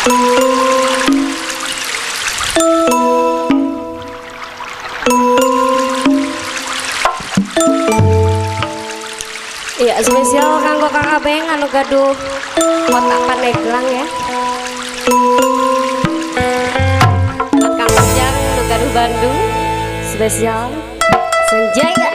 Iya, spesial kanggo Kang Abeng anu gaduh kotak Pandeglang ya. Buat Kang Ujang anu gaduh Bandung, spesial Senjaya.